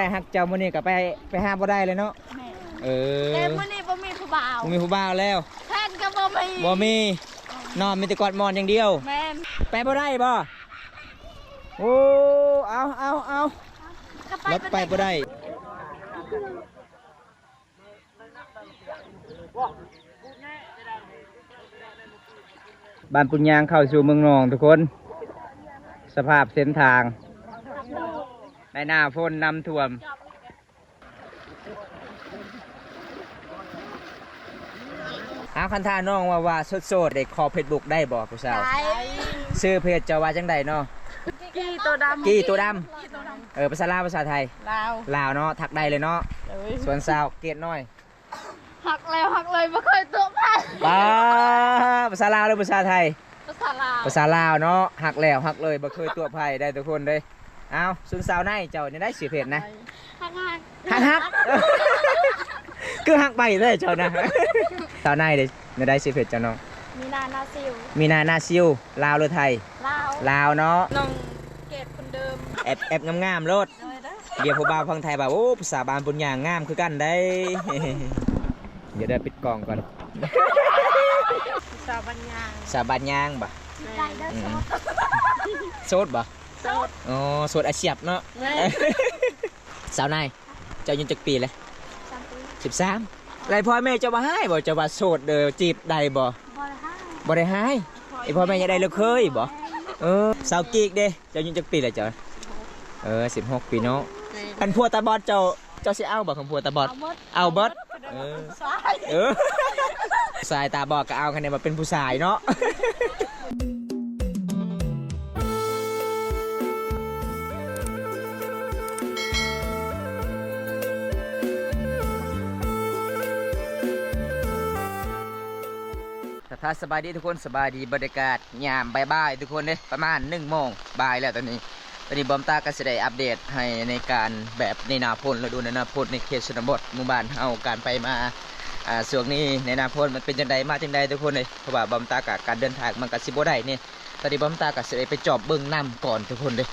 ໄປຮັກເຈົ້າມື້ນີ້ກໍໄປ ໄປຫາບໍ່ໄດ້ເລີຍເນາະ. ແມ່ນ. ເອີ ແຕ່ມື້ນີ້ບໍ່ມີຜູ້ບ່າວ ບໍ່ມີຜູ້ບ່າວແລ້ວ. ແຟນກໍບໍ່ມີ ບໍ່ມີ. ນອນມີແຕ່ກອດໝອນຢ່າງດຽວ. ແມ່ນ. ໄປບໍ່ໄດ້ບໍ່? ໂອ້ ເອົາ ເອົາ ເອົາ ກໍໄປ ລົດໄປບໍ່ໄດ້. ບ້ານປຸນຍາງເຂົ້າສູ່ເມືອງນອງທຸກຄົນ. ສະພາບເສັ້ນທາງໃນໜ້າຝົນນ້ຳຖ້ວມ. ເອົາ ຄັນຖ້ານ້ອງວ່າ ວ່າໂສດໆ ໄດ້ຂໍເຟສບຸກໄດ້ບໍ່ຜູ້ສາວ? ໄດ້. ຊື່ເພຈເຈົ້າວ່າຈັ່ງໃດເນາະ? ກີໂຕດຳ ກີໂຕດຳ. ເອີ ພາສາລາວ ພາສາໄທ? ລາວ. ລາວເນາະ ທັກໄດ້ເລີຍເນາະ. ໂດຍ. ສ່ວນສາວເກດນ້ອຍ ຮັກແລ້ວຮັກເລີຍບໍ່ເຄີຍຕົວະໃຜ. ປ້າ ພາສາລາວ ຫຼື ພາສາໄທ? ພາສາລາວ. ພາສາລາວເນາະ ຮັກແລ້ວຮັກເລີຍບໍ່ເຄີຍຕົວະໃຜໄດ້ທຸກຄົນເດ້. ເອົາ ສ່ວນສາວໃນເຈົ້າແນວໃດຊື່ເພຈນະ? ຮັກຮັກ ຮັກຮັກ ຄືຮັກໄປແທ້ເຈົ້ານະ. ສາວໃນເດ້ ແນວໃດຊື່ເພຈເຈົ້ານ້ອງ? ມີນາ ນາຊິວ. ມີນາ ນາຊິວ. ລາວ ຫຼື ໄທ? ລາວ. ລາວເນາະ. ນ້ອງເກດຄົນເດີມ. ແອັບ ແອັບງາມໆໂລດ. ໂດຍ ໂດຍ. ດຽວຜູ້ບ່າວຝັ່ງໄທວ່າ ໂອ້ ຜູ້ສາວບ້ານປຸນຍາງງາມຄືກັນໄດ໋. ດຽວ ດຽວປິດກ້ອງກ່ອນ. ສາວບ້ານຍາງ. ສາວບ້ານຍາງບໍ່? ແມ່ນ. ອືມ ໂສດບໍ່? ໂສດ. ອໍ ໂສດອາຊຽບເນາະ. ແມ່ນ. ສາວນາຍ ເຈົ້າອາຍຸຈັກປີແລ້ວ? ສິບສາມປີ. ສິບສາມ. ແລ້ວພໍ່ແມ່ເຈົ້າບໍ່ຮ້າຍບໍ່? ເຈົ້າວ່າໂສດເດີ ຈີບໄດ້ບໍ່? ບໍ່ໄດ້ຮ້າຍ. ບໍ່ໄດ້ຮ້າຍ. ອີ່ພໍ່ແມ່ຢາກໄດ້ລູກເຂີຍບໍ່? ເອີ ສາວກີກເດ້ ເຈົ້າອາຍຸຈັກປີແລ້ວເຈົ້າ? ເອີ ສິບຫົກປີເນາະ. ແມ່ນ. ຄັນຜົວຕາບອດເຈົ້າ ເຈົ້າຊິເອົາບໍ່? ຄັນຜົວຕາບອດ ເອົາເບິດ. ເອົາເບິດ. ເອີ ເອີ ຊາຍຕາບອດກໍເອົາ ຄັນໄດ້ມາເປັນຜູ້ຊາຍເນາະ. ທັກທາຍສະບາຍດີທຸກຄົນ ສະບາຍດີ. ບັນຍາກາດຍາມບ່າຍໆທຸກຄົນເດ້ ປະມານໜຶ່ງໂມງບ່າຍແລ້ວຕອນນີ້. ຕອນນີ້ບອມຕາກໍຊິໄດ້ອັບເດດໃຫ້ໃນການແບບໃນໜ້າຝົນ ລະດູໃນໜ້າຝົນໃນເຂດຊົນນະບົດໝູ່ບ້ານເຮົາ ການໄປມາ ອ່າ ຊ່ວງນີ້ໃນໜ້າຝົນມັນເປັນຈັ່ງໃດ ມາຈັ່ງໃດທຸກຄົນເອີຍ. ເພາະວ່າບອມຕາກໍການເດີນທາງມັນກໍຊິບໍ່ໄດ້ນີ້. ຕອນນີ້ບອມຕາກໍຊິໄດ້ໄປຈອບເບິ່ງນ້ຳກ່ອນທຸກຄົນເດີ.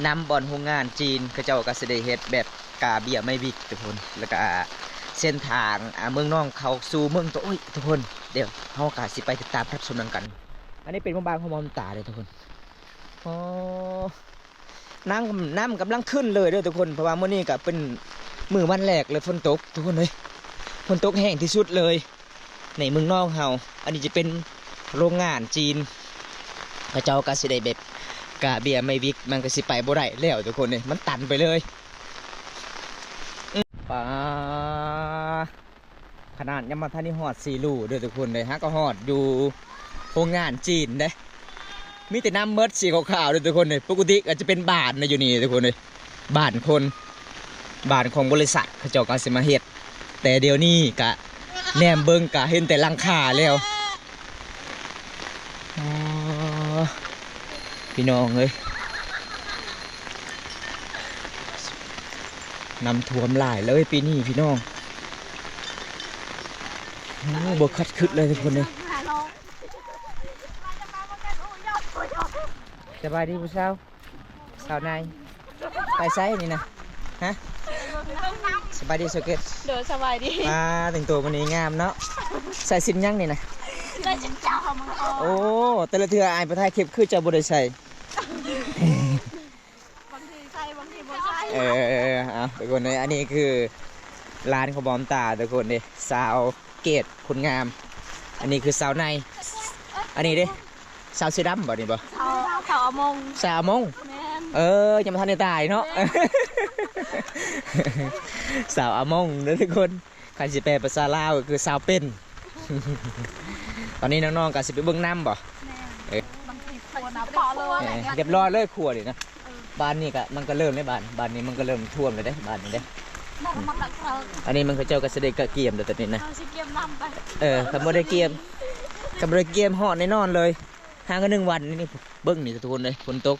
ນ້ຳບ່ອນໂຮງງານຈີນ ເຂົາເຈົ້າກໍຊິໄດ້ເຮັດແບບກາເບ້ຍໄມ້ວິກທຸກຄົນ ແລ້ວກໍເສັ້ນທາງ ອ່າ ເມືອງນອງເຂົ້າສູ່ເມືອງໂຕະໂອ້ຍທຸກຄົນ. ດຽວເຮົາກໍຊິໄປຕິດຕາມຮັບຊົມນຳກັນ. ອັນນີ້ເປັນໝູ່ບ້ານຂອງບອມຕາເດີທຸກຄົນ. ອໍ ນ້ຳ ນ້ຳກຳລັງຂຶ້ນເລີຍເດີທຸກຄົນ ເພາະວ່າມື້ນີ້ກໍເປັນມື້ວັນແລກເລີຍ ຝົນຕົກທຸກຄົນເອີຍ. ຝົນຕົກແຮງທີ່ສຸດເລີຍໃນເມືອງນອງເຮົາ. ອັນນີ້ຈະເປັນໂຮງງານຈີນ ເຂົາເຈົ້າກໍຊິໄດ້ແບບກາເບ້ຍໄມ້ວິກ ມັນກໍຊິໄປບໍ່ໄດ້ແລ້ວທຸກຄົນເອີຍ ມັນຕັນໄປເລີຍ. ປາ ຂະໜາດຍັງບໍ່ທັນໄດ້ຮອດສີລູເດີທຸກຄົນເດີ ຫາກໍຮອດຢູ່ໂຮງງານຈີນເດ້. ມີແຕ່ນ້ຳເໝິດ ສີຂາວໆເດີທຸກຄົນເດີ. ປົກກະຕິກໍຈະເປັນບ້ານນະຢູ່ນີ້ທຸກຄົນເດີ ບ້ານຄົນ ບ້ານຂອງບໍລິສັດ ເຂົາເຈົ້າກໍຊິມາເຮັດ ແຕ່ດຽວນີ້ກະແນມເບິ່ງກະເຫັນແຕ່ຫຼັງຄາແລ້ວ. ອໍ ພີ່ນ້ອງເອີຍ ນ້ຳຖ້ວມຫຼາຍເລີຍປີນີ້ພີ່ນ້ອງ. ໂອ້ ບໍ່ຄາດຄິດເລີຍທຸກຄົນເອີຍ. ສະບາຍດີຜູ້ສາວ ສາວນາຍ ໄປໃສນີ້ນະ? ຮະ? ສະບາຍດີສາວເກດ. ໂດຍ ສະບາຍດີ. ອ່າ ແຕ່ງຕົວມື້ນີ້ງາມເນາະ ໃສ່ສິ້ນຫຍັງນີ້ນະ? ໃສ່ສິ້ນເຈົ້າ. ໂອ້ ແຕ່ລະເທື່ອອ້າຍໄປຖ່າຍຄລິບຄືເຈົ້າບໍ່ໄດ້ໃສ່. ບາງທີໃສ່ ບາງທີບໍ່ໃສ່. ເອີ ເອີ ເອີ ເອົາ ທຸກຄົນເອີຍ ອັນນີ້ຄືຫຼານຂອງບອມຕາທຸກຄົນເດ້ ສາວເກດຄົນງາມ. ອັນນີ້ຄືສາວໃນ ອັນນີ້ເດ້ ສາວເສື້ອດຳບໍ່ນີ້ບໍ່? ສາວ ສາວອາມົງ. ສາວອາມົງ. ແມ່ນ. ເອີ ຍັງບໍ່ທັນໄດ້ຕາຍເນາະ. ແມ່ນ. ສາວອາມົງເດີທຸກຄົນ. ຄັນຊິແປພາສາລາວກໍຄືສາວເປັນ. ຕອນນີ້ນ້ອງໆກໍຊິໄປເບິ່ງນ້ຳບໍ່? ແມ່ນ. ເອີ ບາງທີຄົວນ້ຳເພາະເລີຍ. ເອີ ຮຽບຮ້ອຍເລີຍຄົວນີ້ນະ. ເອີ ບ້ານນີ້ກໍ ມັນກໍເລີ່ມແລ້ວ ບ້ານ ບ້ານນີ້ມັນກໍເລີ່ມຖ້ວມແລ້ວເດ້ ບ້ານນີ້ເດ້. ອັນນີ້ມັນເຂົາເຈົ້າກໍຊິໄດ້ກະກຽມແລ້ວຕອນນີ້ນະ. ເອີ ຊິກຽມນ້ຳໄປ. ເອີ ຄັນບໍ່ໄດ້ກຽມ ຄັນບໍ່ໄດ້ກຽມຮອດແນ່ນອນເລີຍ. ຫາງໜຶ່ງວັນນີ້ ເບິ່ງນີ້ທຸກຄົນເອີຍ ຝົນຕົກ.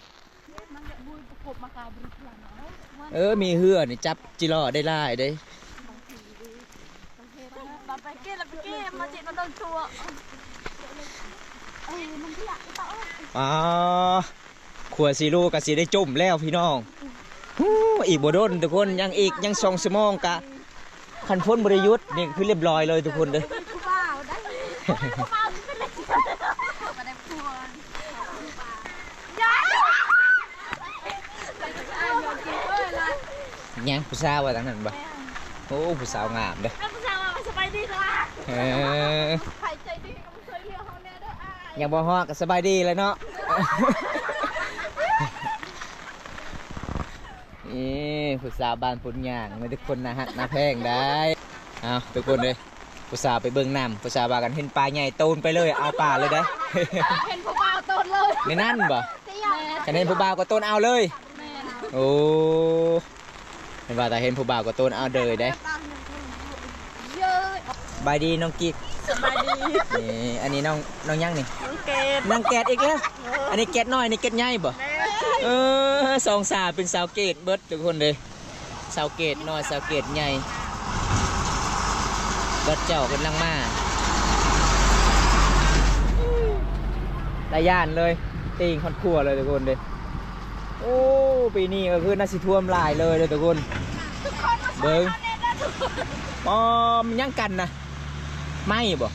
ເອີ ມີເຮືອນີ້ຈັບຈິຫຼໍ່ໄດ້ຫຼາຍເດ້. ອໍ ຂົວຊີໂລກໍຊິໄດ້ຈົມແລ້ວພີ່ນ້ອງ. ໂອ້ ອີກບໍ່ດົນທຸກຄົນ ຍັງອີກ ຍັງສອງຊົ່ວໂມງກະ ຄັນຝົນບໍ່ໄດ້ຢຸດນີ້ຄືລຽບລ້ອຍເລີຍທຸກຄົນເດີ. ຫຍັງ ຜູ້ສາວວ່າທາງນັ້ນບໍ່? ໂອ້ ຜູ້ສາວງາມເດ້. ເອີ ຜູ້ສາວວ່າສະບາຍດີລະ. ເອີ ໃຜໃຈດີກໍມາຊ່ວຍເຫຼືອເຮົາແດ່ເດີອ້າຍ. ຍັງບໍ່ຮອດກໍສະບາຍດີແລ້ວເນາະ. ນີ້ຜູ້ສາວບ້ານພຸ້ນຍ່າງ ມີແຕ່ຄົນໜ້າຮັກໜ້າແພງໄດ໋. ເອົາ ທຸກຄົນເອີຍ ຜູ້ສາວໄປເບິ່ງນ້ຳ ຜູ້ສາວວ່າກັນເຫັນປາໃຫຍ່ໂຕນໄປເລີຍ ເອົາປາເລີຍໄດ໋. ເຫັນຜູ້ບ່າວໂຕນເລີຍ ໃນນັ້ນບໍ່? ແມ່ນ. ຄັນເຫັນຜູ້ບ່າວກໍໂຕນເອົາເລີຍ. ແມ່ນ. ໂອ້ ເພິ່ນວ່າຖ້າເຫັນຜູ້ບ່າວກໍໂຕນເອົາເດີຍເດ້. ສະບາຍດີນ້ອງກິກ. ສະບາຍດີ. ນີ້ ອັນນີ້ນ້ອງ ນ້ອງຫຍັງນີ້? ນ້ອງເກດ. ນ້ອງເກດອີກແລ້ວ. ເອີ ອັນນີ້ເກດນ້ອຍ ນີ້ເກດໃຫຍ່ບໍ່? ແມ່ນ. ເອີ ສອງສາວເປັນສາວເກດເບິດທຸກຄົນເດ້. ສາວເກດນ້ອຍ ສາວເກດໃຫຍ່ ເບິດເຈົ້າກຳລັງມາ. ຕາຢ້ານເລີຍ ຕີງຮອດຄົວເລີຍທຸກຄົນເດ້. ໂອ້ ປີນີ້ກໍຄືໜ້າຊິຖ້ວມຫຼາຍເລີຍເດີທຸກຄົນ. ເບິ່ງ ອໍ ມັນຫຍັງກັນນະ? ໄມ້ບໍ່?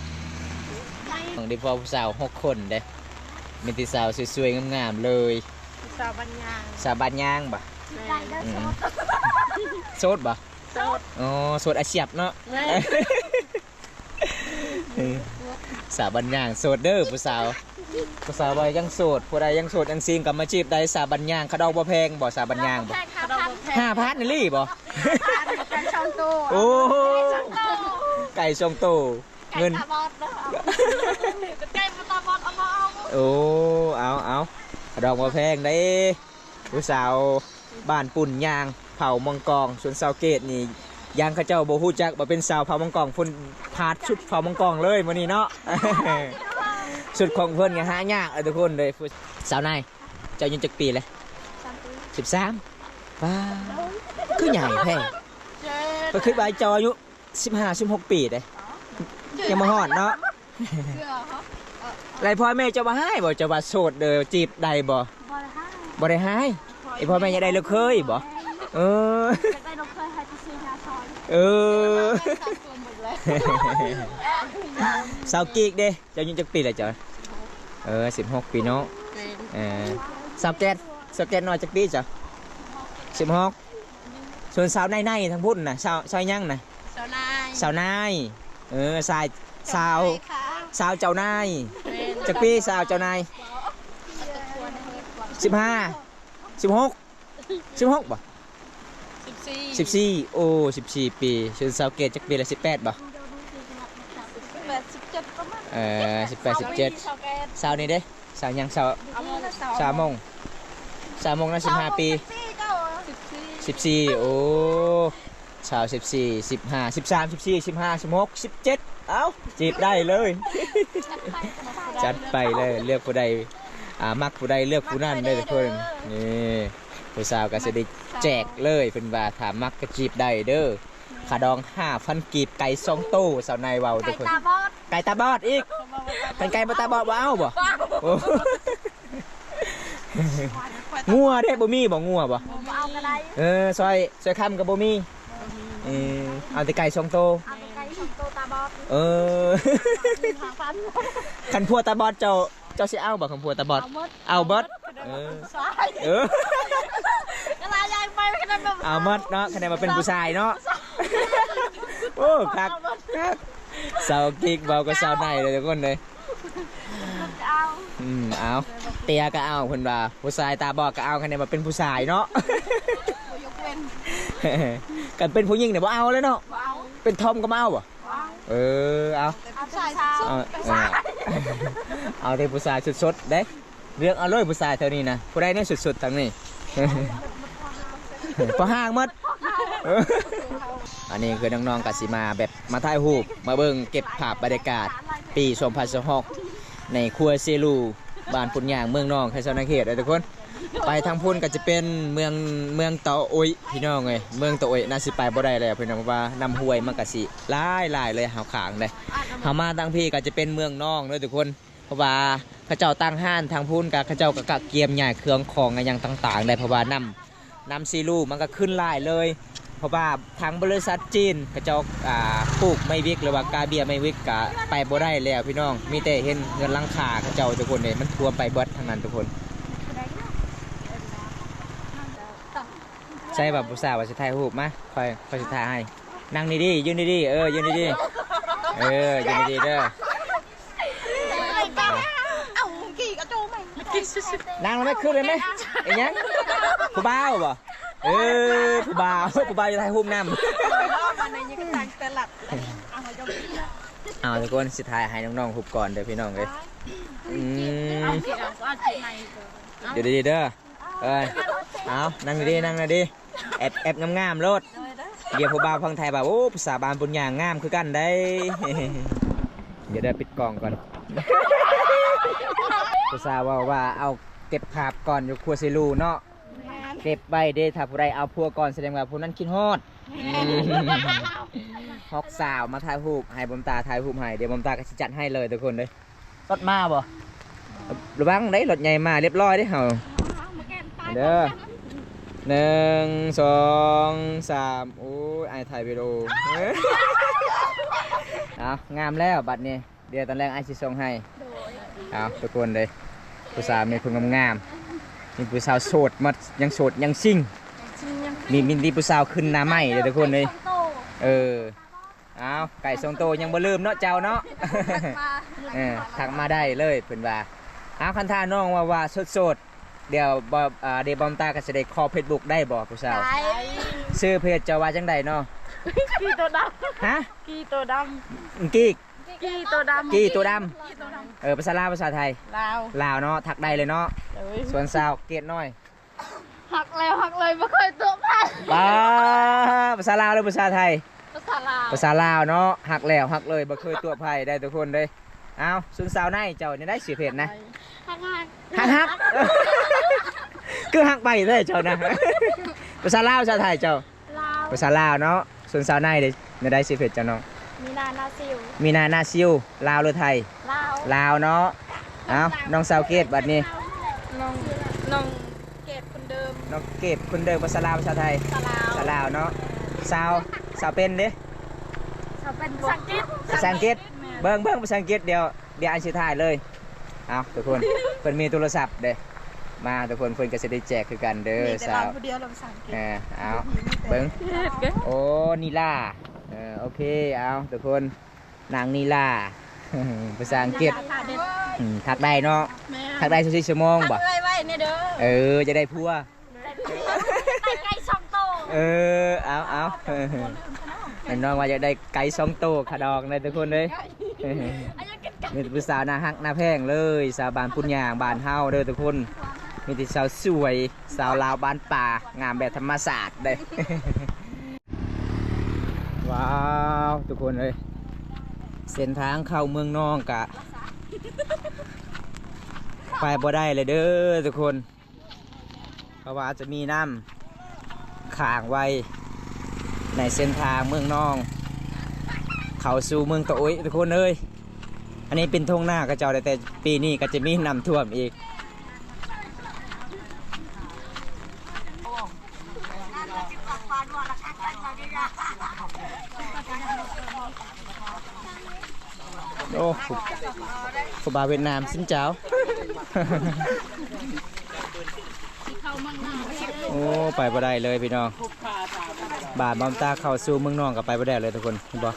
ໄມ້. ຕ້ອງໄດ້ພໍຜູ້ສາວຫົກຄົນເດ້ ມີແຕ່ສາວສວຍໆງາມໆເລີຍ. ສາວບ້ານຍາງ. ສາວບ້ານຍາງບໍ່? ແມ່ນ. ອືມ ໂສດບໍ່? ໂສດ. ອໍ ໂສດອາຊຽບເນາະ. ແມ່ນ. ເອີ ສາວບ້ານຍາງໂສດເດີຜູ້ສາວ. ຜູ້ສາວວ່າຍັງໂສດ ຜູ້ໃດຍັງໂສດຍັງຊິງກໍມາຈີບໄດ້. ສາວບ້ານຍາງ ຄ່າດອງບໍ່ແພງບໍ່? ສາວບ້ານຍາງບໍ່? ຄ່າດອງບໍ່ແພງ. ຫ້າພັນອີ່ຫຼີບໍ່? ຫ້າພັນ ໄກ່ສອງໂຕ. ໂອ້ ໄກ່ສອງໂຕ. ເງິນ ໄກ່ຕາບອດເດີ. ເປັນໄກ່ບໍ່ຕາບອດເອົາບໍ່ເອົາ. ໂອ້ ເອົາ ເອົາ ຄ່າດອງບໍ່ແພງເດ້. ຜູ້ສາວບ້ານປຸ້ນຍາງ ເຜົ່າມັງກອງ ສ່ວນສາວເກດນີ້ ຢ້ານເຂົາເຈົ້າບໍ່ຮູ້ຈັກວ່າເປັນສາວເຜົ່າມັງກອງ ເພິ່ນພາດຊຸດເຜົ່າມັງກອງເລີຍມື້ນີ້ເນາະ. ຊຸດຂອງເພິ່ນກໍຫາຍາກເລີຍທຸກຄົນເລີຍ. ສາວນາຍ ເຈົ້າອາຍຸຈັກປີແລ້ວ? ສິບສາມ. ປາ ຄືໃຫຍ່ແທ້. ຂ້ອຍຄິດວ່າເຈົ້າອາຍຸ ສິບຫ້າ ສິບຫົກປີເດ້ ຍັງບໍ່ຮອດເນາະ. ແລ້ວພໍ່ແມ່ເຈົ້າບໍ່ຮ້າຍບໍ່? ເຈົ້າວ່າໂສດເດີ ຈີບໄດ້ບໍ່? ບໍ່ໄດ້ຮ້າຍ. ບໍ່ໄດ້ຮ້າຍ. ອີ່ພໍ່ແມ່ຢາກໄດ້ລູກເຂີຍບໍ່? ເອີ ຢາກໄດ້ລູກເຂີຍໃຫ້ໄປຊື້ຢາຊອຍ. ເອີ ສາວກີກເດ້ ເຈົ້າອາຍຸຈັກປີແລ້ວເຈົ້າ? ເອີ ສິບຫົກປີເນາະ. ເອີ ສາວແກັດ ສາວແກັດນ້ອຍຈັກປີເຈົ້າ? ສິບຫົກ. ສ່ວນສາວໃນໆທາງພຸ້ນນະ ສາວ ສາວຫຍັງນະ? ສາວນາຍ. ສາວນາຍ. ເອີ ສາຍ ສາວ ສາວເຈົ້ານາຍ. ແມ່ນ. ຈັກປີສາວເຈົ້ານາຍ? ສິບຫ້າ ສິບຫົກ ສິບຫົກບໍ່? ສິບສີ່ ສິບສີ່. ໂອ້ ສິບສີ່ປີ. ສ່ວນສາວເກດຈັກປີລະ? ສິບແປດບໍ່? ສິບແປດ ສິບເຈັດປະມານ. ເອີ ສິບແປດ ສິບເຈັດ. ສາວນີ້ເດ້? ສາວຫຍັງ? ສາວ ສາວມົງ. ສາວມົງນະ ສິບຫ້າປີ. ສິບສີ່. ໂອ້ ສາວສິບສີ່ ສິບຫ້າ ສິບສາມ ສິບສີ່ ສິບຫ້າ ສິບຫົກ ສິບເຈັດ. ເອົ້າ ຈີບໄດ້ເລີຍ. ຈັດໄປເລີຍ ເລືອກຜູ້ໃດ ອ່າ ມັກຜູ້ໃດເລືອກຜູ້ນັ້ນເດີທຸກຄົນ. ນີ້ ຜູ້ສາວກໍຊິໄດ້ແຈກເລີຍ ເພິ່ນວ່າຖ້າມັກກໍຈີບໄດ້ເດີ. ຄ່າດອງຫ້າພັນກີບ ໄກ່ສອງໂຕ ສາວນາຍເວົ້າທຸກຄົນ. ໄກ່ຕາບອດ ໄກ່ຕາບອດອີກ. ຄັນໄກ່ບໍ່ຕາບອດບໍ່ເອົາບໍ່? ໂອ້ ງົວເດ້ ບໍ່ມີບໍ່? ງົວບໍ່? ບໍ່ເອົາກໍໄດ້. ເອີ ຊອຍ ຊອຍຄຳກໍບໍ່ມີ. ເອີ ເອົາແຕ່ໄກ່ສອງໂຕ. ເອົາແຕ່ໄກ່ສອງໂຕຕາບອດ. ເອີ ຫ້າພັນ. ຄັນຜົວຕາບອດເຈົ້າ ເຈົ້າຊິເອົາບໍ່ ຄຳຜົວຕາບອດ? ເອົາໝົດ ເອົາເບິດ. ເອີ ເອີ ກໍລາຍາຍໄປຂະໜາດແບບ ເອົາໝົດເນາະ ຂະໜາດວ່າເປັນຜູ້ຊາຍເນາະ. ໂອ້ ຄັກ ຄັກ. ສາວກິກເວົ້າກັບສາວໃນເດີທຸກຄົນເດີ. ກໍເອົາ ອືມ ເອົາ ເຕ້ຍກໍເອົາ ເພິ່ນວ່າຜູ້ຊາຍຕາບອດກໍເອົາ ຂະໜາດວ່າເປັນຜູ້ຊາຍເນາະ. ບໍ່ຍົກເວັ້ນ ຄັນເປັນຜູ້ຍິງນີ້ບໍ່ເອົາເລີຍເນາະ. ບໍ່ເອົາ. ເປັນທອມກໍບໍ່ເອົາບໍ່? ເອີ ເອົາ ເອົາແຕ່ຜູ້ຊາຍສຸດໆ. ເອົາ ເອີ ເອົາແຕ່ຜູ້ຊາຍສຸດໆເດ້. ເລືອກເອົາເລີຍຜູ້ຊາຍແຖວນີ້ນະ. ຜູ້ໃດແນ່ສຸດໆທາງນີ້? ພໍຫ່າງໝົດ. ອັນນີ້ຄືນ້ອງໆກໍຊິມາແບບມາຖ່າຍຮູບ ມາເບິ່ງເກັບພາບບັນຍາກາດປີສອງພັນຊາວຫົກ ໃນຂົວເຊລູ ບ້ານປຸ້ນຍາງ ເມືອງນອງ ແຂວງສະຫວັນນະເຂດເດີທຸກຄົນ. ໄປທາງພຸ້ນກໍຈະເປັນເມືອງ ເມືອງຕາໂອ້ຍ ພີ່ນ້ອງເອີຍ. ເມືອງຕາໂອ້ຍໜ້າຊິໄປບໍ່ໄດ້ແລ້ວພີ່ນ້ອງ ເພາະວ່ານ້ຳຫ້ວຍມັນກໍຊິຫຼາຍໆເລີຍ ເຮົາຂ້າມໄດ້. ເຮົາມາທາງພີ້ກໍຈະເປັນເມືອງນອງເດີທຸກຄົນ ເພາະວ່າເຂົາເຈົ້າຕັ້ງຮ້ານທາງພຸ້ນ ກໍເຂົາເຈົ້າກໍກະກຽມຍ້າຍເຄື່ອງຂອງອີ່ຫຍັງຕ່າງໆໄດ້ ເພາະວ່ານ້ຳ ນ້ຳຊີລູມັນກໍຂຶ້ນຫຼາຍເລີຍ ເພາະວ່າທາງບໍລິສັດຈີນເຂົາເຈົ້າ ອ່າ ປູກໄມ້ວິກ ຫຼືວ່າກາເບ້ຍໄມ້ວິກກໍໄປບໍ່ໄດ້ແລ້ວພີ່ນ້ອງ ມີແຕ່ເຫັນເຮືອນຫຼັງຄາເຂົາເຈົ້າທຸກຄົນເດ້ ມັນຖ້ວມໄປເບິດທັງນັ້ນທຸກຄົນ. ໃຊ່ວ່າຜູ້ສາວວ່າຊິຖ່າຍຮູບ ມາ ຂ້ອຍ ຂ້ອຍຊິຖ່າຍໃຫ້. ນັ່ງດີໆ ຢືນດີໆ ເອີ ຢືນດີໆ ເອີ ຢືນດີໆເດີ. ເອົ້າ ກີ້ກະໂຈໄໝ່ ນັ່ງແລ້ວແມ່ ຂຶ້ນເລີຍແມ່. ອີຫຍັງ ຜູ້ບ່າວບໍ່? ເອີ ຜູ້ບ່າວ ຜູ້ບ່າວຈະຖ່າຍຮູບນຳ. ເອົາ ທຸກຄົນ ຊິຖ່າຍໃຫ້ນ້ອງໆຮູບກ່ອນເດີພີ່ນ້ອງເອີຍ. ອືມ ຢູ່ດີໆເດີ. ເອີຍ ເອົາ ນັ່ງດີໆ ນັ່ງດີໆ ແອັບ ແອັບງາມໆໂລດ. ດຽວຜູ້ບ່າວຝັ່ງໄທວ່າ ໂອ້ ຜູ້ສາວບ້ານປຸນຍາງງາມຄືກັນໄດ໋. ດຽວ ດຽວປິດກ້ອງກ່ອນ. ຜູ້ສາວເວົ້າວ່າ ເອົາ ເກັບພາບກ່ອນຢູ່ຄົວຊິລູເນາະ. ແມ່ນ ເກັບໄວ້ເດ້ ຖ້າຜູ້ໃດເອົາຜົວກ່ອນ ສະແດງວ່າຜູ້ນັ້ນຄິດຮອດ. ແມ່ນ ຮອກສາວມາຖ່າຍຮູບໃຫ້ ບົມຕາຖ່າຍຮູບໃຫ້ ດຽວບົມຕາກໍຊິຈັດໃຫ້ເລີຍທຸກຄົນເດີ. ລົດມາບໍ່? ລະວັງເດ້ ລົດໃຫຍ່ມາ ລຽບຮ້ອຍເດ້ເຮົາ. ເດີ ໜຶ່ງ ສອງ ສາມ ໂອ້ຍ ອ້າຍຖ່າຍວິດີໂອ. ເອົາ ງາມແລ້ວບັດນີ້ ດຽວຕອນແລງອ້າຍຊິສົ່ງໃຫ້. ໂດຍ ເອົາ ທຸກຄົນເດ້ ຜູ້ສາວມີຜູ້ງາມໆ ມີຜູ້ສາວໂສດ ມາ ຍັງໂສດຍັງຊິງ ຍັງຊິງຍັງ ມີ ມີ ມີຜູ້ສາວຂຶ້ນໜ້າໃໝ່ເດ້ທຸກຄົນເດ້. ເອີ ອ້າວ ໄກ່ສອງໂຕຍັງບໍ່ລືມເນາະເຈົ້າເນາະ. ທັກມາ ເອີ ທັກມາໄດ້ເລີຍເພິ່ນວ່າ. ອ້າວ ຄັນຖ້ານ້ອງວ່າ ວ່າໂສດໆ ດຽວບໍ່ ອ່າ ດຽວບອມຕາກໍຊິໄດ້ຂໍເຟສບຸກໄດ້ບໍ່ຜູ້ສາວ? ໄດ້ ຊື່ເພຈເຈົ້າວ່າຈັ່ງໃດເນາະ? ກີ້ໂຕດຳ. ຮະ? ກີ້ໂຕດຳ. ກີ້ ກີ້ໂຕດຳ. ກີ້ໂຕດຳ. ເອີ ພາສາລາວ ພາສາໄທ? ລາວ. ລາວເນາະ ທັກໄດ້ເລີຍເນາະ. ໂດຍ ສ່ວນສາວເກດນ້ອຍ ຮັກແລ້ວຮັກເລີຍ ບໍ່ເຄີຍຕົວະໃຜ. ປ້າ ພາສາລາວ ຫຼື ພາສາໄທ? ພາສາລາວ. ພາສາລາວເນາະ ຮັກແລ້ວຮັກເລີຍ ບໍ່ເຄີຍຕົວະໃຜໄດ້ທຸກຄົນເດ້. ເອົາ ສ່ວນສາວໃນເຈົ້າແນວໃດ ຊື່ເພຈນະ? ຮັກ ຮັກ ຮັກ ຄືຮັກໄປແທ້ເຈົ້ານະ. ພາສາລາວ ພາສາໄທເຈົ້າ? ລາວ. ພາສາລາວເນາະ. ສ່ວນສາວໃນເດ້ ແນວໃດຊື່ເພຈເຈົ້ານ້ອງ? ມີນາ ນາຊິວ. ມີນາ ນາຊິວ. ລາວ ຫຼື ໄທ? ລາວ. ລາວເນາະ. ເອົາ ນ້ອງສາວເກດບັດນີ້. ນ້ອງ ນ້ອງເກດຄົນເດີມ. ນ້ອງເກດຄົນເດີມ. ພາສາລາວ ພາສາໄທ? ພາສາລາວ. ພາສາລາວເນາະ. ສາວ ສາວເປັນເດ້? ສາວເປັນ ພາສາອັງກິດ. ພາສາອັງກິດ. ແມ່ນ. ເບິ່ງ ເບິ່ງພາສາອັງກິດ ດຽວ ດຽວອ້າຍຊິຖ່າຍເລີຍ. ເອົາ ທຸກຄົນ ເພິ່ນມີໂທລະສັບເດ້. ມາ ທຸກຄົນ ເພິ່ນກໍຊິໄດ້ແຈກຄືກັນເດີ. ມີແຕ່ລາວຜູ້ດຽວ ລາວພາສາອັງກິດ. ເອີ ເອົາ ເບິ່ງ. ໂອ້ ນີລາ. ເອີ ໂອເຄ. ເອົາ ທຸກຄົນ ນາງນີລາ ພາສາອັງກິດ. ອືມ ທັກໄດ້ເນາະ. ແມ່ນ. ທັກໄດ້ຊາວສີ່ຊົ່ວໂມງບໍ່? ທັກໄວໆແດ່ເດີ. ເອີ ຈະໄດ້ຜົວ. ໄດ້ໄກ່ສອງໂຕ. ເອີ ເອົາ ເອົາ ນ້ອງວ່າຢາກໄດ້ໄກ່ສອງໂຕຂະດອງເດ້ທຸກຄົນເອີຍ. ມີແຕ່ຜູ້ສາວໜ້າຮັກໜ້າແພງເລີຍ ສາວບ້ານປຸນຍາງບ້ານເຮົາເດີທຸກຄົນ. ມີແຕ່ສາວສວຍ ສາວລາວບ້ານປ່າ ງາມແບບທຳມະຊາດເດ້. ວ້າວ ທຸກຄົນເອີຍ ເສັ້ນທາງເຂົ້າເມືອງນອງກະໄປບໍ່ໄດ້ເລີຍເດີທຸກຄົນ. ເພາະວ່າອາດຈະມີນ້ຳຄ້າງໄວ້ໃນເສັ້ນທາງເມືອງນອງ ເຂົ້າສູ່ເມືອງຕະໂອ້ຍທຸກຄົນເອີຍ. ອັນນີ້ເປັນທົ່ງນາເຂົາເຈົ້າ ແຕ່ປີນີ້ກໍຈະມີນ້ຳຖ້ວມອີກ. ໂອ້ ຜູ້ ຜູ້ບ່າວຫວຽດນາມຊິນເຈົ້າ. ໂອ້ ໄປບໍ່ໄດ້ເລີຍພີ່ນ້ອງ. ບ້ານບອມຕາເຂົ້າສູ່ເມືອງນອງກໍໄປບໍ່ໄດ້ເລີຍທຸກຄົນ ເຫັນບໍ່?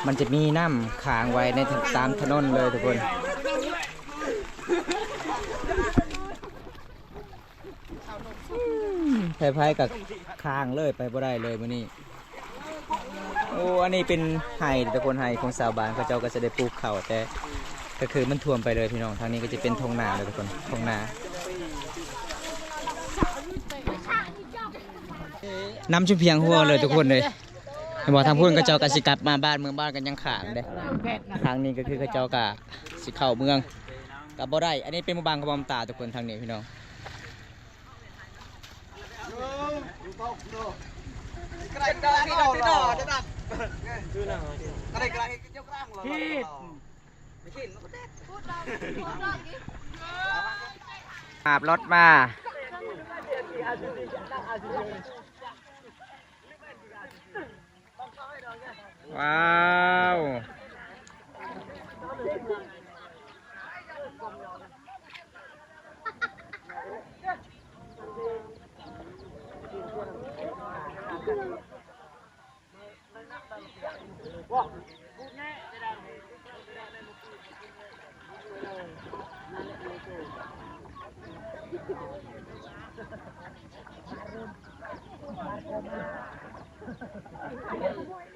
ມັນຈະມີນ້ຳຄ້າງໄວ້ໃນ ຕາມຖະໜົນເລີຍທຸກຄົນ. ອືມ ໄປໃຜກໍຄ້າງເລີຍ ໄປບໍ່ໄດ້ເລີຍມື້ນີ້. ໂອ້ ອັນນີ້ເປັນໄຮ່ທຸກຄົນ ໄຮ່ຂອງຊາວບ້ານ ເຂົາເຈົ້າກໍຈະໄດ້ປູກເຂົ້າ ແຕ່ກໍຄືມັນຖ້ວມໄປເລີຍພີ່ນ້ອງ. ທາງນີ້ກໍຈະເປັນທົ່ງນາເລີຍທຸກຄົນ ທົ່ງນາ ນ້ຳຊຸມພຽງຫົວເລີຍທຸກຄົນເອີຍ. ເຫັນບໍ່ ທາງພຸ້ນເຂົາເຈົ້າກໍຊິກັບມາບ້ານ ເມືອງບ້ານກໍຍັງຄ້າງເດ້. ທາງນີ້ກໍຄືເຂົາເຈົ້າກໍຊິເຂົ້າເມືອງກໍບໍ່ໄດ້. ອັນນີ້ເປັນໝູ່ບ້ານຂອງບອມຕາທຸກຄົນ ທາງນີ້ພີ່ນ້ອງ. ຂັບລົດມາ ວ້າວ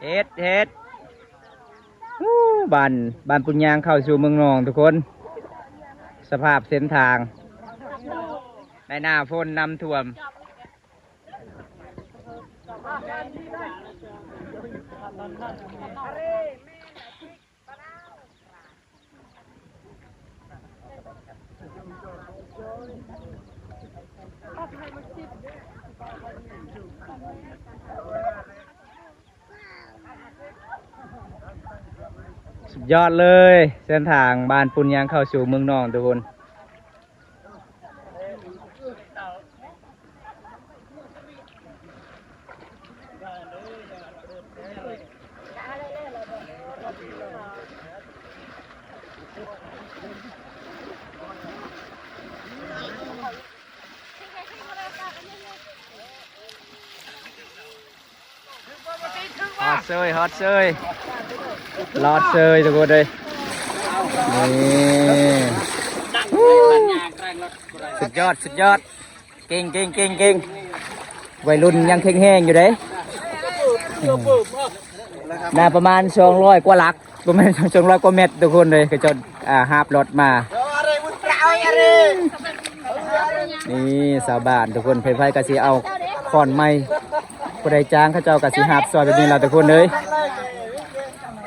ເຮັດ ເຮັດ ອູ້ ບ້ານ ບ້ານປຸນຍາງເຂົ້າສູ່ເມືອງນອງທຸກຄົນ. ສະພາບເສັ້ນທາງໃນໜ້າຝົນນ້ຳຖ້ວມ. ສຸດຍອດເລີຍ ເສັ້ນທາງບ້ານປຸນຍາງເຂົ້າສູ່ເມືອງນອງທຸກຄົນ. ຮອດເຊີຍ ຮອດເຊີຍ ລອດເຊີຍທຸກຄົນເອີຍ. ນີ້ ສຸດຍອດ ສຸດຍອດ ເກັ່ງ ເກັ່ງ ເກັ່ງ ເກັ່ງ ໄວລຸ້ນຍັງແຂງແຮງຢູ່ເດ້. ອືມ ໜ້າປະມານສອງຮ້ອຍກວ່າຫຼັກ ປະມານສອງຮ້ອຍກວ່າແມັດທຸກຄົນເອີຍ ເຂົາເຈົ້າ ອ່າ ຫາບລົດມາ. ນີ້ຊາວບ້ານທຸກຄົນ ໃຜໆກໍຊິເອົາຄ້ອນໄມ້ ຜູ້ໃດຈ້າງເຂົາເຈົ້າກໍຊິຫາບຊ່ອຍແບບນີ້ລະທຸກຄົນເອີຍ.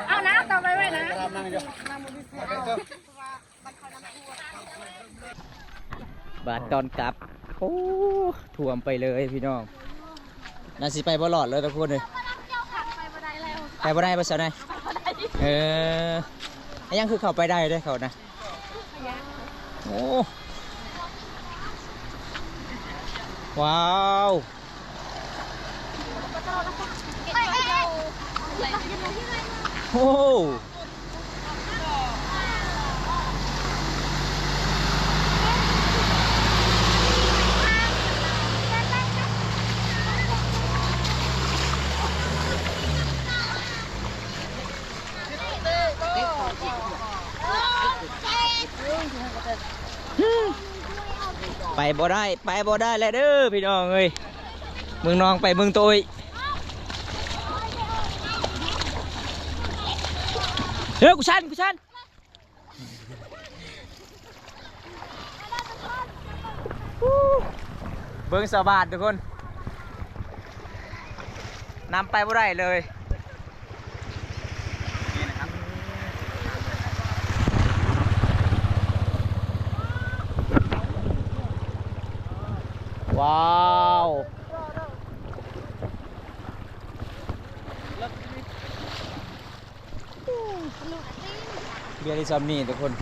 ເອົານະ ເອົາໄວ້ໄວ້ນະ. ບາດຕອນກັບ ໂອ້ ຖ້ວມໄປເລີຍພີ່ນ້ອງ. ໜ້າຊິໄປບໍ່ລອດເລີຍທຸກຄົນເອີຍ. ໄປບໍ່ໄດ້ແລ້ວ ໄປບໍ່ໄດ້ບໍ່ຊາວນາຍ? ໄປບໍ່ໄດ້. ເອີ ອາ ຍັງຄືເຂົ້າໄປໄດ້ເດ້ເຂົານະ. ໂອ້ ວ້າວ ໂອ້. ໄປບໍ່ໄດ້ ໄປບໍ່ໄດ້ແລ້ວເດີພີ່ນ້ອງເອີຍ. ເມືອງນອງໄປເມືອງໂຕຍ. ເອີ ກູຊັນ ກູຊັນ. ເບິ່ງຊາວບ້ານທຸກຄົນ ນຳໄປບໍ່ໄດ້ເລີຍ. ນີ້ນະຄັບ ວ້າວ. ເບຍໄດ້ຊ່ຳນີ້ທຸກຄົນ.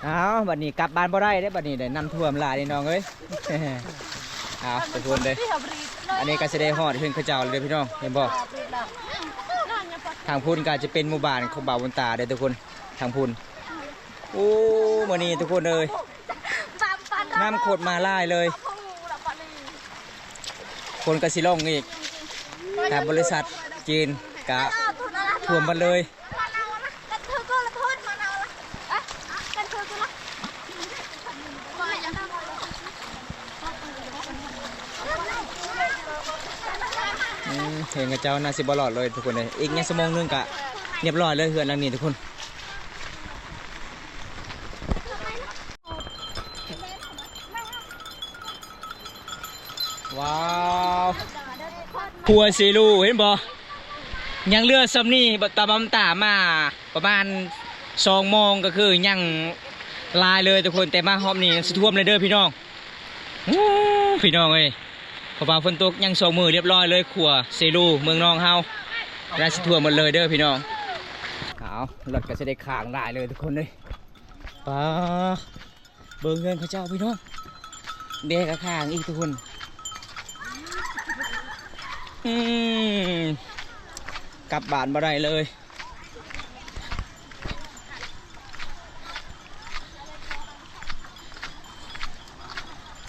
ອ້າວ ບັດນີ້ກັບບ້ານບໍ່ໄດ້ເດ້ ບັດນີ້ໄດ້ນ້ຳຖ້ວມຫຼາຍພີ່ນ້ອງເອີຍ. ອ້າວ ທຸກຄົນເດີ ອັນນີ້ກໍຊິໄດ້ຮອດເຮືອນເຂົາເຈົ້າແລ້ວເດີພີ່ນ້ອງ ເຫັນບໍ່? ທາງພຸ້ນກໍຈະເປັນໝູ່ບ້ານຂອງບ່າວບຸນຕາເດີທຸກຄົນ ທາງພຸ້ນ. ໂອ້ ມື້ນີ້ທຸກຄົນເອີຍ ນ້ຳຂົດມາຫຼາຍເລີຍ ຄົນກໍຊິລົງອີກ ທາງບໍລິສັດຈີນກະຖ້ວມໝົດເລີຍ. ອືມ ເຮືອນຂະເຈົ້າໜ້າຊິບໍ່ລອດເລີຍທຸກຄົນເອີຍ ອີກຍັງຊົ່ວໂມງໜຶ່ງກະຮຽບຮ້ອຍເລີຍເຮືອນຫຼັງນີ້ທຸກຄົນ. ວ້າວ ຄົວເຊໂລ ເຫັນບໍ່? ຍັງເຫຼືອຊ່ຳນີ້ ຕາບຳຕາມາປະມານສອງໂມງ ກໍຄືຍັງຫຼາຍເລີຍທຸກຄົນ ແຕ່ມາຮອບນີ້ຍັງຊິຖ້ວມເລີຍເດີພີ່ນ້ອງ. ໂອ້ ພີ່ນ້ອງເອີຍ ເພາະວ່າຝົນຕົກຍັງສອງມື້ ລຽບຮ້ອຍເລີຍ ຂົວເຊໂລເມືອງນອງເຮົາ ກຳລັງຊິຖ້ວມໝົດເລີຍເດີພີ່ນ້ອງ. ເອົາ ລົດກໍຊິໄດ້ຄ້າງຫຼາຍເລີຍທຸກຄົນເອີຍ. ປາ ເບິ່ງເຮືອນເຂົາເຈົ້າພີ່ນ້ອງ ແດ່ກະຄ້າງອີກທຸກຄົນ. ອືມ ກັບບ້ານບໍ່ໄດ້ເລີຍ.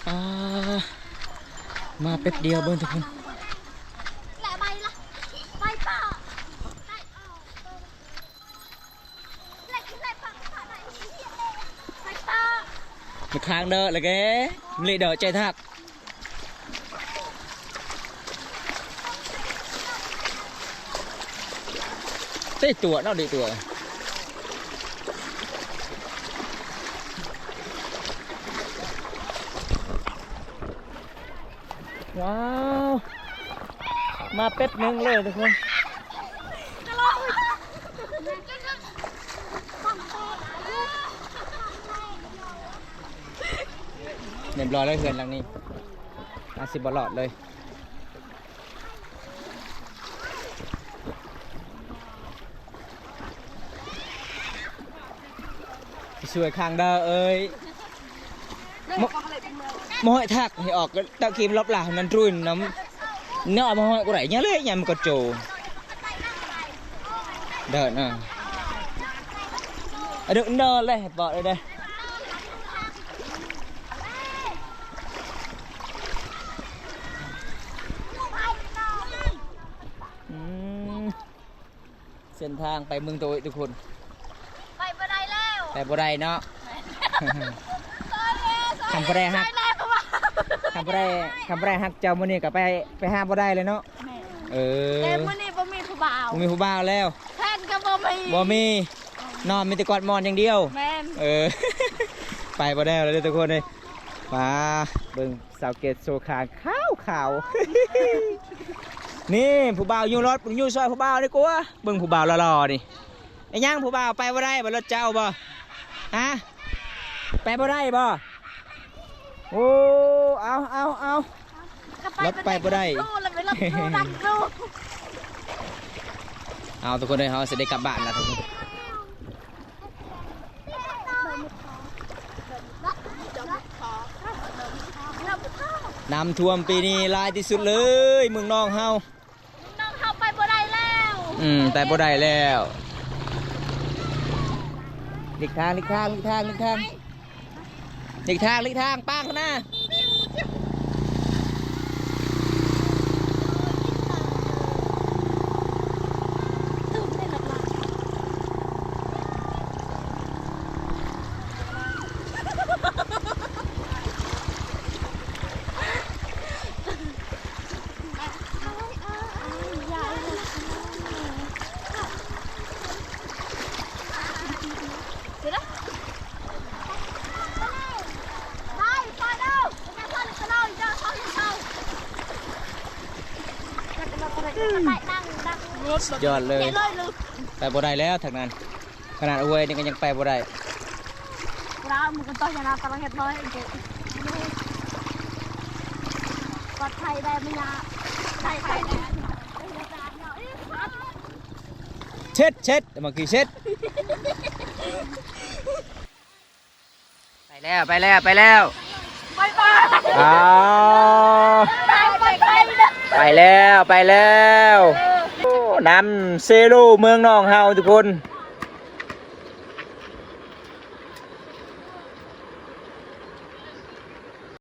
ອ່າ ມາແປັບດຽວເບິ່ງທຸກຄົນ. ມາຄ້າງເດີລະແກ ມະລິເດີໃຈທັກ. ເຕະຕົວະເນາະ ເຕະຕົວະ. ວ້າວ ມາແປັບໜຶ່ງເລີຍທຸກຄົນ. ຮຽບຮ້ອຍເລີຍເຮືອນຫຼັງນີ້ ອາດຊິບໍ່ລອດເລີຍ. ຊ່ວຍຂ້າງເດີເອີຍ. ມະ ມະຫ້ອຍທັກໃຫ້ອອກ ຕະກີມລອບລາວນັ້ນຕຣູຍນຳ ເນາະ ມະຫ້ອຍກູໄດ້ຍາເລຍາມະກະໂຈ ເດີນ ອາ ເດີນເດີເລີຍ ເບາະເດີ. ອືມ ເສັ້ນທາງໄປເມືອງໂຕຍທຸກຄົນ ໄປບໍ່ໄດ້ແລ້ວ ໄປບໍ່ໄດ້ເນາະ. ຄັນຜູ້ໃດຮັກ ຄັນຜູ້ໃດ ຄັນຜູ້ໃດຮັກເຈົ້າມື້ນີ້ກໍໄປ ໄປຫາບໍ່ໄດ້ເລີຍເນາະ. ແມ່ນ ເອີ ແຕ່ມື້ນີ້ບໍ່ມີຜູ້ບ່າວ ບໍ່ມີຜູ້ບ່າວແລ້ວ ແຟນກໍບໍ່ມີ ບໍ່ມີ ນອນມີແຕ່ກອດໝອນຢ່າງດຽວ. ແມ່ນ ເອີ ໄປບໍ່ໄດ້ແລ້ວເດີທຸກຄົນເອີຍ. ມາເບິ່ງສາວເກດໂຊຄາງຂາວໆ. ນີ້ຜູ້ບ່າວຢູ່ລົດ ຢູ່ຊ່ອຍຜູ້ບ່າວດີກວ່າ. ເບິ່ງຜູ້ບ່າວຫຼໍ່ໆນີ້. ອີຫຍັງຜູ້ບ່າວ ໄປບໍ່ໄດ້ບໍ່ ລົດເຈົ້າບໍ່? ຮະ ໄປບໍ່ໄດ້ບໍ່? ໂອ້ ເອົາ ເອົາ ເອົາ ລົດໄປບໍ່ໄດ້. ເອົາ ທຸກຄົນເອີຍ ເຮົາຊິໄດ້ກັບບ້ານແລ້ວທຸກຄົນ. ນ້ຳຖ້ວມປີນີ້ຫຼາຍທີ່ສຸດເລີຍ ເມືອງນອງເຮົາ. ເມືອງນອງເຮົາໄປບໍ່ໄດ້ແລ້ວ. ອືມ ໄປບໍ່ໄດ້ແລ້ວ. ຫຼີກທາງ ຫຼີກທາງ ຫຼີກທາງ ຫຼີກທາງ. ຫຼີກທາງ ຫຼີກທາງ ປາງຂ້າງໜ້າ. ສຸດຍອດເລີຍ. ໄປບໍ່ໄດ້ແລ້ວທາງນັ້ນ. ຂະໜາດອວຍນີ້ກໍຍັງໄປບໍ່ໄດ້. ລາວມັນກໍຕ້ອງຊະນະຕະຫຼອດເຮັດຮ້ອຍເອີ ປອດໄພໄດ້ບໍ່ຍາກ ໄດ້ໄປໄດ້. ເຊັດ ເຊັດ ມາຄືເຊັດ. ໄປແລ້ວ ໄປແລ້ວ ໄປແລ້ວ. ບາຍບາຍ. ອ້າວ ໄປ ໄປ ໄປ ໄປແລ້ວ ໄປແລ້ວ. ໂອ້ ນ້ຳເຊໂລເມືອງນອງເຮົາທຸກຄົນ.